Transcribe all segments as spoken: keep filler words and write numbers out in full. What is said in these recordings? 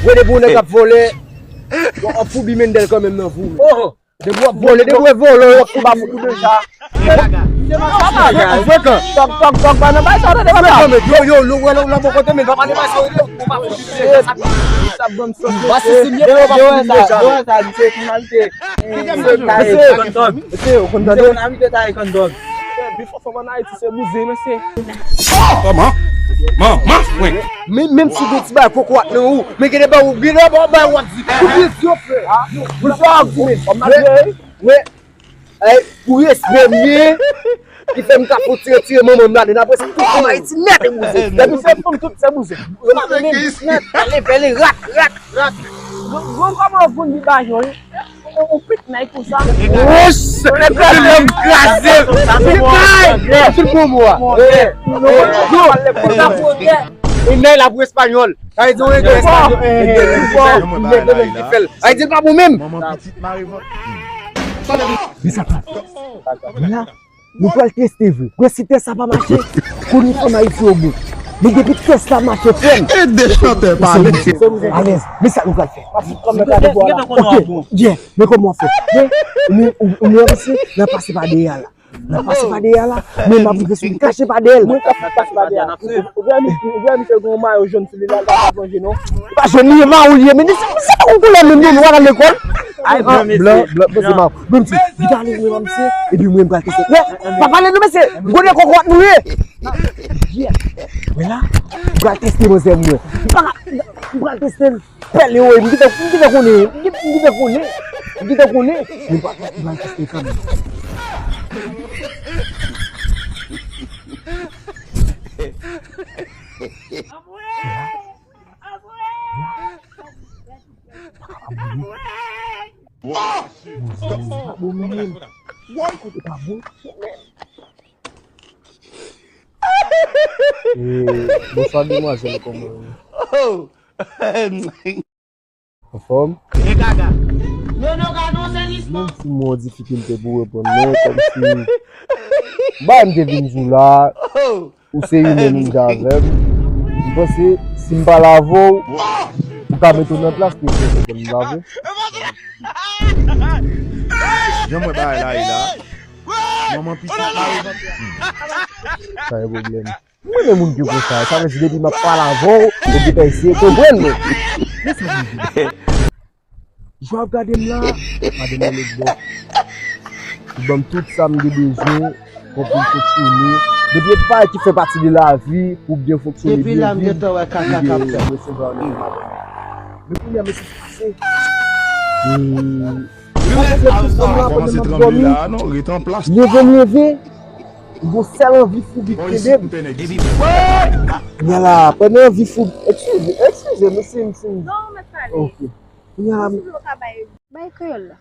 Wè depi yon nèg ap vòlè, w ap foubi mendèl kanmenm nan vou. Depi w ap vòlè, depi w vòlè, w ap foubi a foubi deja. Frekan. Tòg, tòg, tòg, pa nan bay sa, tande papa. Frekan, men yo, yo, yo, wè lè w nan bon kote, men pa pale pa sa, yo. Sa bon sòs. Ba si si mye pou w ap foubi deja. Yo, sa, misye, ki malite. Mesye, yo konn tande. Mesye, yo konn tande. Mesye, yo konn tande. Bifò fanm ann Ayiti se bouzen, mesye. Kòman? Man, man, mwen. Men, menm si gen ti bagay kokorat nan ou, men gen de bagay ou, gen de bagay ou ap di. Pou byen di yo, frè. Pou sa w ap di, men. Wi, wi. Ey, pou respè m ye, ki fè m ka fon tire, tire manman m ladann. Apre sa, tout fanm Ayiti nèt e bouzen. Depi se fanm, tout se bouzen. Yo pa renmen bouzen nèt. Pale, pale, rat, rat, rat. Bon, bon, kòman ou konn di bagay yo? Ou, ou pik nèg konsa. Wouch! Kraze! Kraze! Tout bon mwa. E nèg la pou espanyòl. Sa vle di yon nèg espanyòl. Sa vle di l pa bon menm. Men sa pa. Nou pral teste vre. Bon, si tès sa pa mache, kounye fanm Ayiti yo bon. Men depi tès la mache, frè m. E de chantè pale. Alèz. Men sa nou pral fè. Ok, yeah, men kòman w fè? Yeah, nou, nou, nou avanse, n a pase pa dèyè la. N a pase pa dèyè la. Men m ap rive sou li, kache pa dèyè l. Mwen ka pase pa dèyè la. Ou wè misye, ou wè misye gen yon mayo jòn sou li la, l pa ka plonje non. Pa jòn li ye, mawo li ye, men se, se pa yon koulè menm non, nou al lekòl. Ay, blan, blan, blan, blan, se mawo. Menm si, li pale mwen, mwen, mesye, epi mwen, m pral teste. Wè, pa pale nou, mesye, m konnen kòkòt nou ye. Yeah. Wè la, m pral teste manzè mwen. M pa ka, m pral teste l. Pèle, wi, m gentan, m gentan konnen, m gentan, m gentan konnen, m gentan konnen. M pral, m pral teste kanmenm. Bon, bon, bon, bon. Eh, bonswa, demwazèl, kòman w ye? Anfòm? Menm si m wè difikilte pou reponn mwen, kòmsi, ba m te vin di w la, ou se imen menm jan avè m. M panse, si m pale avè w, ou ka mete w nan plas pou w reponn m, pa vre? Jan m wè bagay la ye la, manman pitit la, sa e pwoblèm. M renmen moun ki konsa. Sa vle di depi m ap pale avè w, ou gentan eseye konprann mwen. Men sa m di. Jan w ap gade m la, madanm nan lòt bò. Li ban m tout sa m gen bezwen pou m fonksyone. Depi e bagay ki fè pati de lavi, pou byen fonksyone, byen viv, li gen resevwa nan madanm. Men kounye a, men sa k pase. Mwen konfye tout fanm la pandan m ap dòmi. Leve m leve. Gon sèl anvi fou ki kenbe m. Kounye a la, pandan anvi fou, eskize, eskize, mesye, mesye. Non, mèt pale. Ok. Kounye a la, si w vle w ka bay, bay kreyòl la.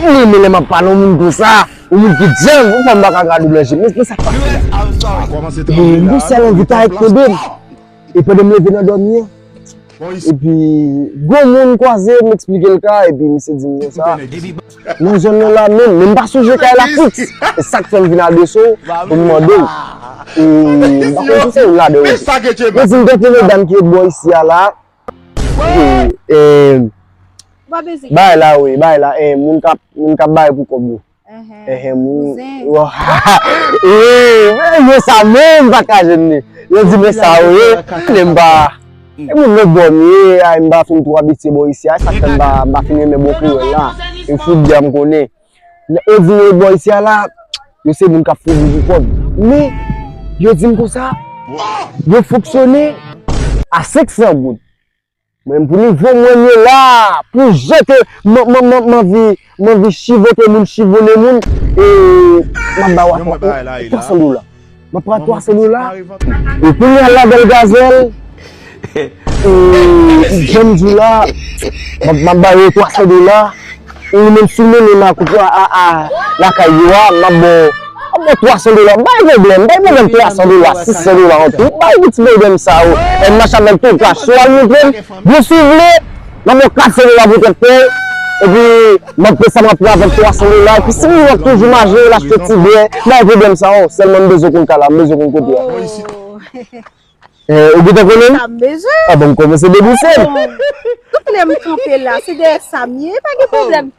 Mwen renmen lè m ap pale yon moun konsa, yon moun ki djanm, yon fanm pa ka gade w nan je. Men, men sa k pase la. Gon sèl anvi ta kenbe m. E pandan m leve nan dòmi an, epi, gwo moun kwaze, m eksplike l ka, epi misye di m konsa, nan zòn nan la menm, men m pa sonje kay la fiks. E sa k fè m vin adrese w pou m mande w. E, m pa konn si se youn ladan yo. Yo di m gen yon medam ki ret bò isi a la. E, e, bagay la, wi, bagay la, e, moun k ap, moun k ap bay pou kòb yo. Enhen, moun. Wi, men yo sa menm pa ka jwenn li. Yo di men sa wi. Men m pa. E moun lòt bò m ye, ay, m pa fin twò abitye bò isi a, sa k fè m pa, m pa fin renmen bò kreyòl la. E fout byen m konnen. Yo di yo bò isi a la, yo se moun k ap foubi pou kòb. Men, yo di m konsa, yo fonksyone a senk san goud. Mwen, pou nivo mwen ye la, pou jan ke m, m, m, m anvi, m anvi chivote moun, chivone moun, e m ap ba w a twa san dola. M ap pran twa san dola. E kounye a la, bèl gazèl, e jan m di w la, m ap, m ap ba yo twa san dola. Ou menm si w mennen m a kout a, a, a lakay yo a, m ap ba w, m ap ba w twa san dola. M pa gen pwoblèm, m pa gen pwoblèm twa san dola, sis san dola an tou. M pa gen ti pwoblèm sa yo. E m mache avèk tou, ka cho al montre m. Byen si w vle, m ap ba w kat san dola pou tèt pè. Epi, m ap fè sa m ap fè avèk twa san dola. Epi, si moun ap toujou mache, l achte ti bè, m pa gen pwoblèm sa yo. Sèlman m bezwen konn kay la, m bezwen konn kote a. Eh, ou gentan konnen l? Sa m bezwen. Ah bon, m kòmanse dedouse l. Tout lè m kanpe la, se dèyè sa m ye, pa gen pwoblèm.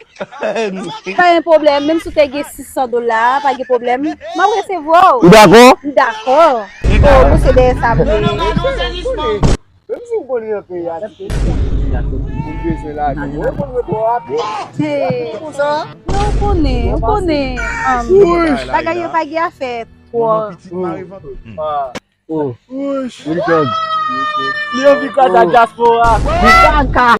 Pa gen pwoblèm, menm si w te gen sis san dola, pa gen pwoblèm. M ap resevwa w. Ou dakò? M dakò. Oh, mwen se dèyè sa m ye. Menm si w konn rantre a, se pou m bezwen lajan. Mwen konn mwen twò rapid. Hey. Konsa. Non, ou konnen, ou konnen. um, Woy. Bagay yo pa gen afè twò. Ah. Oh. Li anvi kraze a dyaspora. Li kaka.